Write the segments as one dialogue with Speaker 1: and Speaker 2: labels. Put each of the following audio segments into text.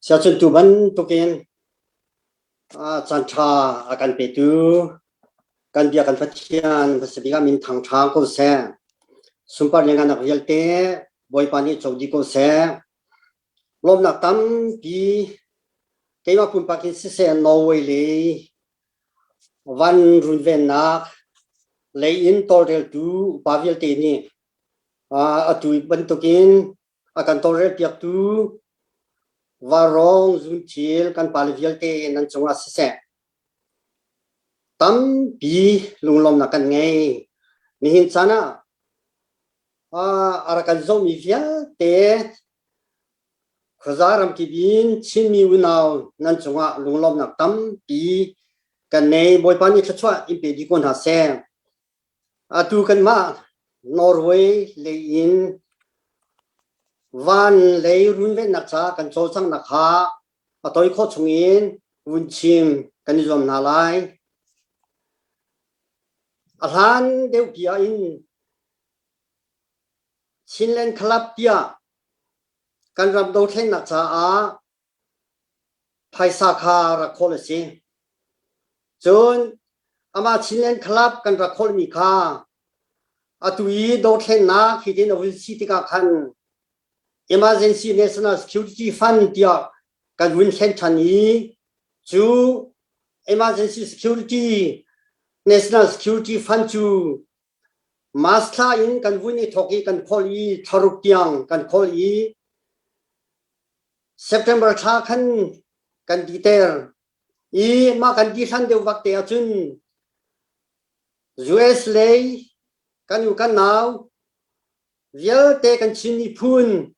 Speaker 1: Siacun tu bantukin caan ṭha a kan petu kan bia kan Pathian hmasabik ah min thangṭha ko seh. Sunpar lianngannak vialte Bawipa nih co dih ko seh. Lawmnak tampi keimah pumpak in siseh Norway lei van runvennak lei in tawlreltu upa vialte nih atu bantukin a kan tawlrelpiaktu Vaurawng zunthil kan pale vialte nan cungah siseh, tampi lunglawmnak kan ngei. Nihin caan ah a rak kan zohmi vialte khuaza ramkip in Chinmi unau nan cungah lunglawmnak tampi kan nei. Bawipa nih thluachuah in pe dih ko hna seh. Atu kanmah Norway lei in van lei runvennak ca kan cawlcanghnak kha a toi khawh chungin vun chim kan i zuam hna lai. A hlan deuh pi ah in Chinland Club tiah kan ram dothlennak caah phaisa kha rak khawl a si. Cun amah Chinland Club kan rak khawlmi kha atu i dothlennak hitin a vun si tikah khan Emergency National Security Fund tiah kan vun thlen ṭhan i cu Emergency Security National Security Fund cu March thla in kan vun i thawk i kan khawl i thlaruk tiang kan khawl i September thla khan kan diter i mah kan di hlan deuh vak te ahcun US lei kan u kan nau vialte kan Chin miphun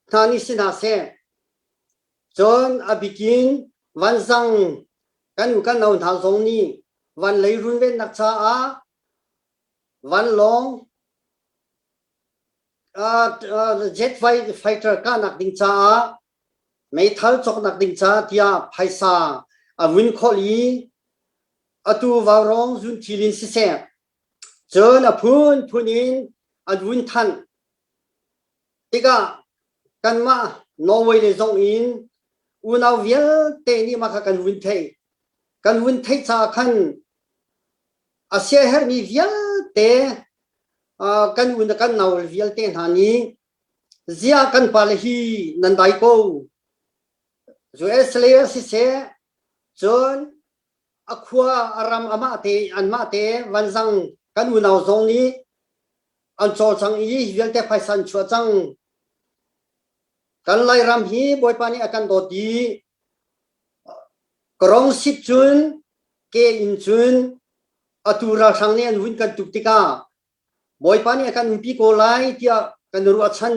Speaker 1: hna nih si hna seh cun a bikin vanzang kan u kan nau hna zong nih van lei runvennak caah vanlawng jet fighter kahnak ding caah meithal cawknak ding caah tiah phaisa a vun khawlh i atu vaurawng zunthil in siseh cun a phunphun in an vun thanh tikah kanmah Norway le zong in unau vialte nih mah kha kan vun theih kan vun theih caah khan a siaherhmi vialte kan un kan nau vialte hna nih ziah kan pale hi nan dai ko US lei ah siseh cun a khua a ram amah te anmah te vanzang kan unau zong nih an cawlcang i hi vialte phaisa an chuah cang kan Lairam hi Bawipa nih a kan dawt i Karong sip cun ke in cun atu ralhrang nih an vun kan tuk tikah Bawipa nih a kan umpi ko lai tiah kan ruahchan.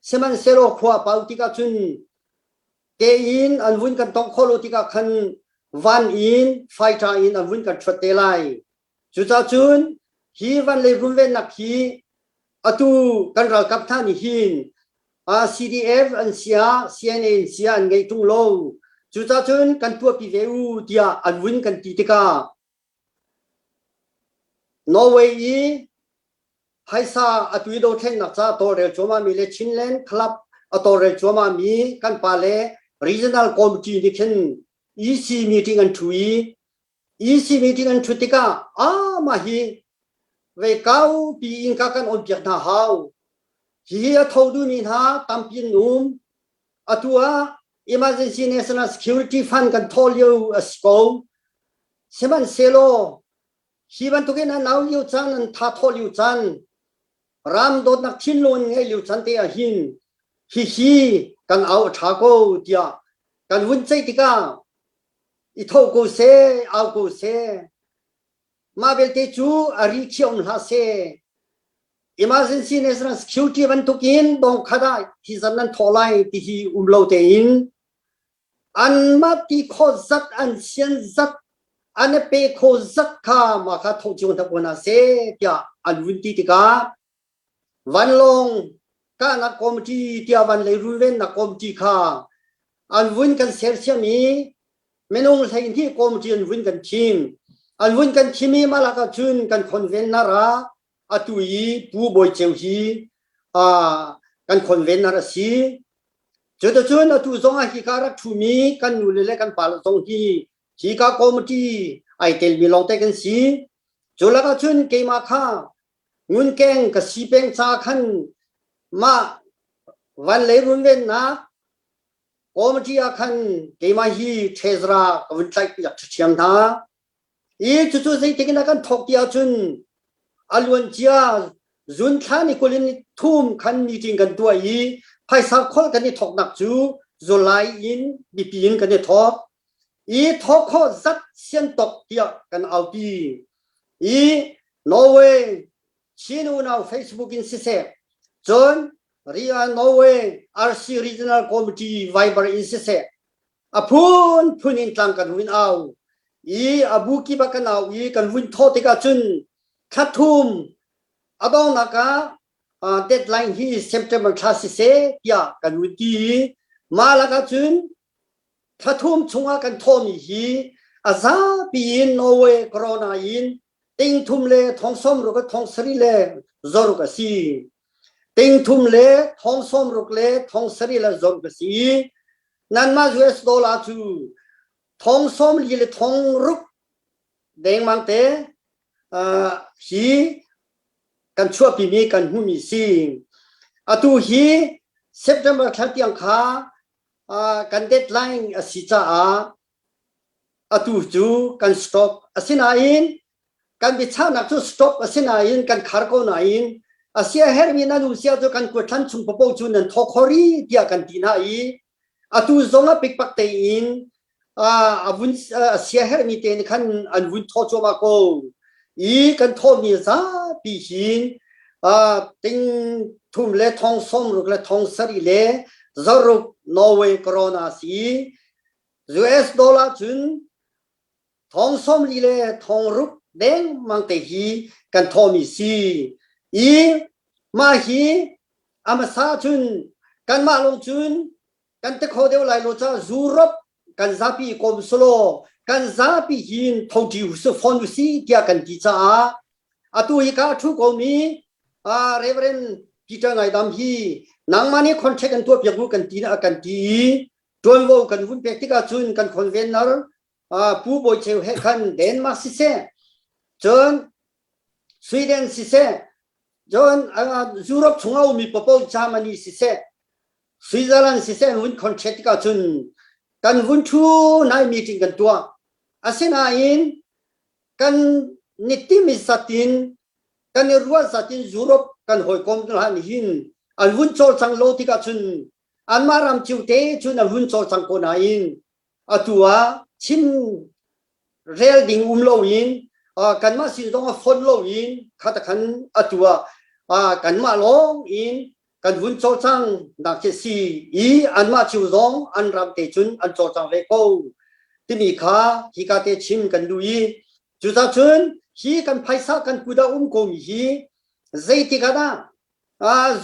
Speaker 1: Sihmanhsehlaw khua pau tikah cun ke in an vun kan tongh khawh lo tikah khan van in fighter in an vun kan ṭhuat te lai. Cucaah cun hi van lei runvennak hi atu kan ralkap hna nih hin CDF an sia CNA an sia an ngei ṭung lo. Cucaah cun kan tuahpi ve u tiah an vun kan ti tikah Norway i phaisa atu i dothlennak ca tawlrel cuahmahmi le Chinland Club a tawlrel cuahmahmi kan pale regional committee nih khin EC meeting an ṭhu i EC meeting an ṭhut tikah ah mah hi vei kaupi innka kan on piak hna hau. Hihi a tho duhmi hna tampi an um. Atu ah Emergency National Security Fund kan thawh lio a si ko. Sihmanhsehlaw hi bantukin an au lio caan, an tha thawh lio caan, ram dawtnak thinlung an ngeih lio caan te ah hin hihi kan au a ṭha ko tiah kan vun ceih tikah i tho ko seh, au ko seh. Mah belte cu a ri khiah um hlah seh. Emergency National Security bantukin dong khat ah hi zan nan thawh lai ti hi um lo tein anmah ti kho zat an sian zat an i pe kho zat kha mah kha tho cio hna ko hna seh tiah an vun ti tikah Vanlawng kahnak committee tiah van lei runvennak committee kha an vun kan sersiam i minung 12 committee an vun kan thim. An vun kan thim i mah lakah cun kan convener ah atu i Pu Bawi Ceu hi kan convener a si. Cuticun atu zong ah hika rak ṭhumi kan nule le kan pale zong hi hika committee ai telmi lawngte kan si. Cu lakah cun keimah kha ngunkeng ka si peng ca khan mah van lei runvennak committee ah khan keimah hi treasurer ka vun tlaih piak ṭhiam hna. I cucu zeitik in a kan thawk ti ahcun a luancia zun thla ni 20 in thum khan meeting kan tuah i phaisa kholh kan i thawknak cu July in bipi in kan i thawk. I thawk khawh zat sian tok tiah kan aupi. I Norway Chin unau Facebook in siseh, cun Ria Norway RC Regional Committee Viber in siseh, a phunphun in tlang kan vun au i a bu kip ah kan au i kan vun thawh tikah cun thla thum a donghnak ah deadline hi September thla siseh tiah kan vun ti i mah lakah cun thla thum chungah kan thawhmi hi a zapi in Norway corona in ting thum le thong sawm ruk thong sarih le zoruk a si. Ting thum le thong sawm ruk le thong sarih le zoruk a si. Nanmah US dollar cu thong sawm li le thong ruk dengmang te hi kan chuahpimi kan hmuhmi si. Atu hi September thla tiang kha kan deadline a si caah atu cu kan stop. Asinain kan biachahnak cu stop asinain kan khar ko nain a sia hermi nan um sia cu kan kuat thlan chung papo cu nan thawk khori tiah kan ti hna i atu zong ah pikpak tein a vun a sia hermi te nih khan an vun thaw cuahmah ko i kan thawhmi zapi hin ting thum le thong sawm ruk le thong sarih le zaruk Norway corona si US dollar cun thong sawm li le thong ruk dengmang te hi kan thawhmi si i mah hi a hmasa cun kanmah lawng cun kan ti kho deuh lai lo ca Europe kan zapi kom selaw kan zapi hin thoṭi u fawn u si tiah kan ti caah atu hi ka thu ko mi Reverend Peter Ngaidam hi nangmah nih contract kan tuah piak u kan ti na kan ti i ṭuanvo kan vun pek tikah cun kan convener Pu Bawi Ceu he khan Denmark siseh, cun Sweden siseh, cun Europe chung a ummi paoh Germany siseh, Switzerland siseh an vun contract tikah cun kan vun ṭhu nai meeting kan tuah. Asinain kan nitimi zat in kan i ruah zat in Europe kan hawikom hna nih hin an vun cawlcang lo tikah cun anmah ram cio te cun an vun cawlcang ko nain atu ah chim rel ding um loin kanmah sin zong a fonh loin khata khan atu ah kanmah lawng in kan vun cawlcang nak khi si i anmah cio zong an ram te cun an cawlcang ve ko timi kha hika te chim kan duh i cucah cun hi kan phaisa kan kut ah um komi hi zeitik ah dah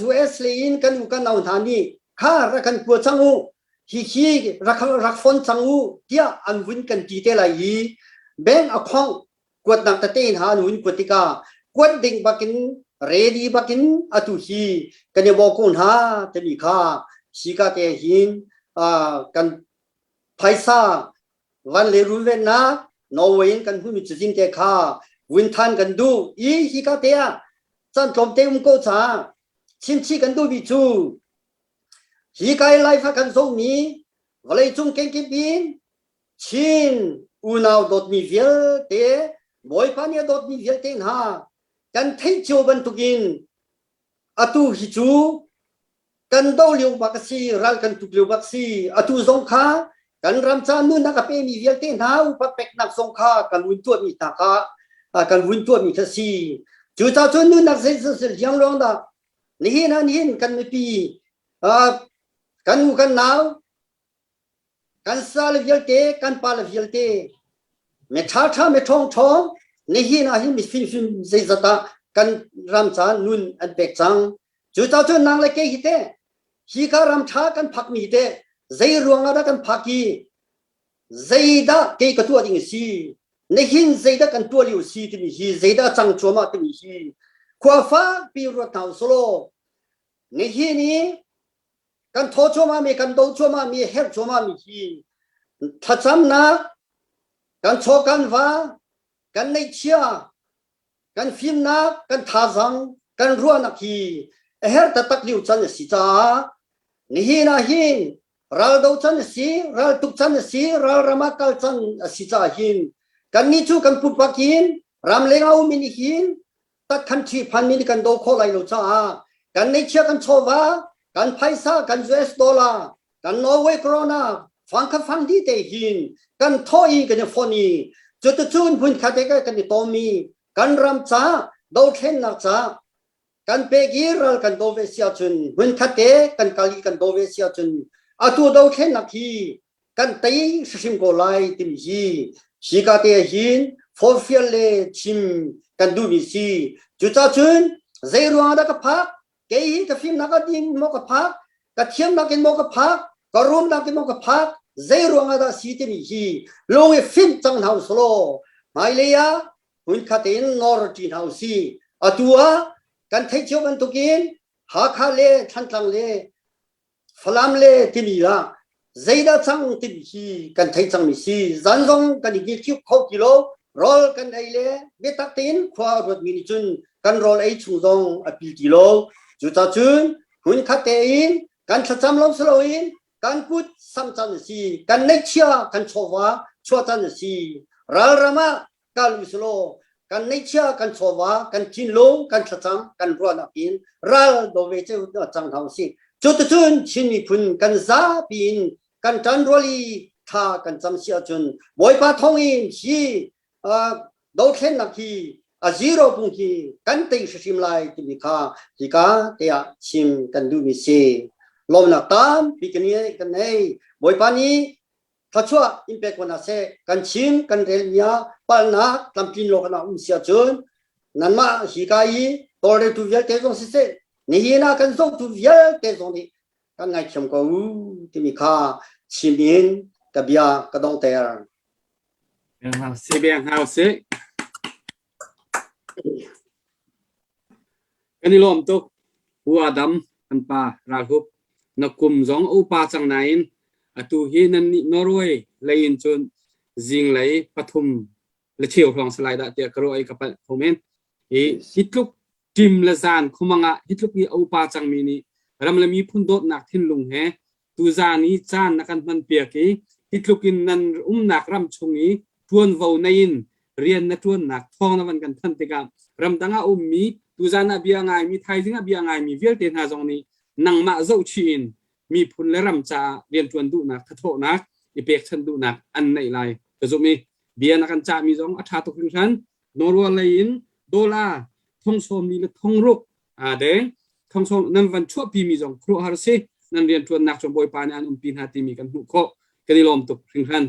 Speaker 1: US lei in kan u kan nau hna nih kha rak kan kua cang u hihi rak rak fon cang u tiah an vun kan ti te lai i bank account kuatnak tete hna an vun kuat tikah kuat ding bakin ready bakin atu hi kan i bawk ko hna timi kha hika te hin kan phaisa van le runvennak Norway in kan hmuhmi cazin te kha vun than kan duh i hika te ah caan tlawmte um ko caah chimchih kan duhmi cu hi kai life ah kan zohmi vawleicung kenkip in Chin unau dawtmi vialte Bawipa nih a dawtmi vialte hna kan theih cio bantukin atu hi cu kan do lio bak a si ral kan tuk lio bak si atu zong kha kan ram ca nunnak a pemi vialte hna upat peknak zong kha kan vun tuahmi hna kha kan vun tuahmi kha si cucaah cun nunnak zei liangluang dah nihin ah nihin kan mipi kan u kan nau Kan sale vialte, kan pale vialte, mi ṭhaṭha, mi ṭhawngṭhawng, nihin ah hin mi fimfim zeizat ah kan ram ca nun an pek cang. Cucaah cun nang le kei hi teh, hi ka ram ṭha kan phakmi hi teh, zei ruang ah dah kan phak i, zeidah kei ka tuah ding a si, nihin zeidah kan tuah lio si timi hi, zeidah cang cuahmah timi hi, khua fakpi ruat hna u selaw, nihin i. kan thaw cuahmah mi kan do cuahmah mi herh cuahmah mi hi thlacamnak kan chaw kan va kan neihchia kan fimnak kan thazang kan ruahnak hi a herh taktak lio can a si caah nihin ah hin raldo can a si raltuk can a si ralram ah kal can a si caah hin kannih cu kan pumpak in ramleng a um in hin tat khan ṭhi phanmi nih kan do khawh lai lo caah kan neihchia kan chawva kan phaisa kan US dollar kan Norway krona fangkha fang di te hin kan thaw i kan i fon i cuticun hmun khat te kan i tom i kan ram ca dothlennak ca kan pek i ral kan do ve si ahcun hmun khat te kan kal i kan do ve si ahcun atu dothlennak hi kan tei hrimhrim ko lai timi hi hika te hin forfial le chim kan duhmi si. Cucacun zei ruang dah ka phak? Kei hi ka fimnak a ding maw ka phak? Ka thiamnak in maw ka phak? Ka rumnak in maw ka phak? Zei ruang ah dah si timi hi lung i fimh cang hna usih law hmailei ah hmunkhat in nawr ṭi hna usih. Atu ah kan theih cio bantukin Hakha le Thantlang le Falam le timi ah zeidah cang timi hi kan thei cangmi si. Zan zong kan i hngilh kho ti lo. Rawl kan ei le biatak tein khua a ruatmi nih cun kan rawl ei chung zong a pil ti lo. Cucacun hmunkhat tein kan thlacam lo si loin kan kut sam can a si. Kan neihchia kan chawva chuah can a si. Ralram ah kal usulaw kan neihchia kan chawva kan thinlung kan thlacam kan ruahnak in ral do ve ceu cang hna usih. Cuticun Chin miphun kan zapi in kan ṭanrual i thla kan cam si ahcun Bawipa thawng in hi dothlennak hi a zero pung hi kan tei hrimhrim lai timi kha hika te ah chim kan duhmi si. Lawmnak tampi kan kan nei. Bawipa nih thluachuah in pek ko hna seh. Kan chim kan relmi ah palhnak tlamtlin lo kan um si ahcun nanmah hika i tawlreltu vialte zong siseh nihin ah kan zohtu vialte zong nih kan ngaithiam ko u timi kha chim in ka bia ka donghter.
Speaker 2: Si bia hna usih. Kan i lawm tuk. Pu Adam kan pa Ralhup na kum zong a upa cang nain atu hi nan nih Norway lei in cun zinglei pathum le cheu hrawng si lai dah tiah ka ruah i ka palh kho men. Hi hi tluk ṭim le zan khumang ah hi tluk i a upa cangmi nih ram le miphun dawtnak thinlung he tuzaan i caan na kan hmanpiak i hi tluk in nan umnak ram chung i ṭuanvo nei in rian na ṭuannak thawng na van kan thanh tikah ramdang ah ummi tuzaan ah bia ngaimi thaizing ah bia ngaimi vialte hna zong nih nangmah zohchih in miphun le ram caah rianṭuan duhnak thathawhnak i pekchanh duhnak an neih lai ka zumh i bia na kan cahmi zong a ṭha tuk hringhran. Norway lei in dollar thong sawmli le thong ruk aa deng. Thong sawm nan van chuahpimi zong khuaruahhar si. Nan rianṭuannak cu Bawipa nih an umpi hna timi kan hmuh khawh. Kan i lawm tuk hringhran.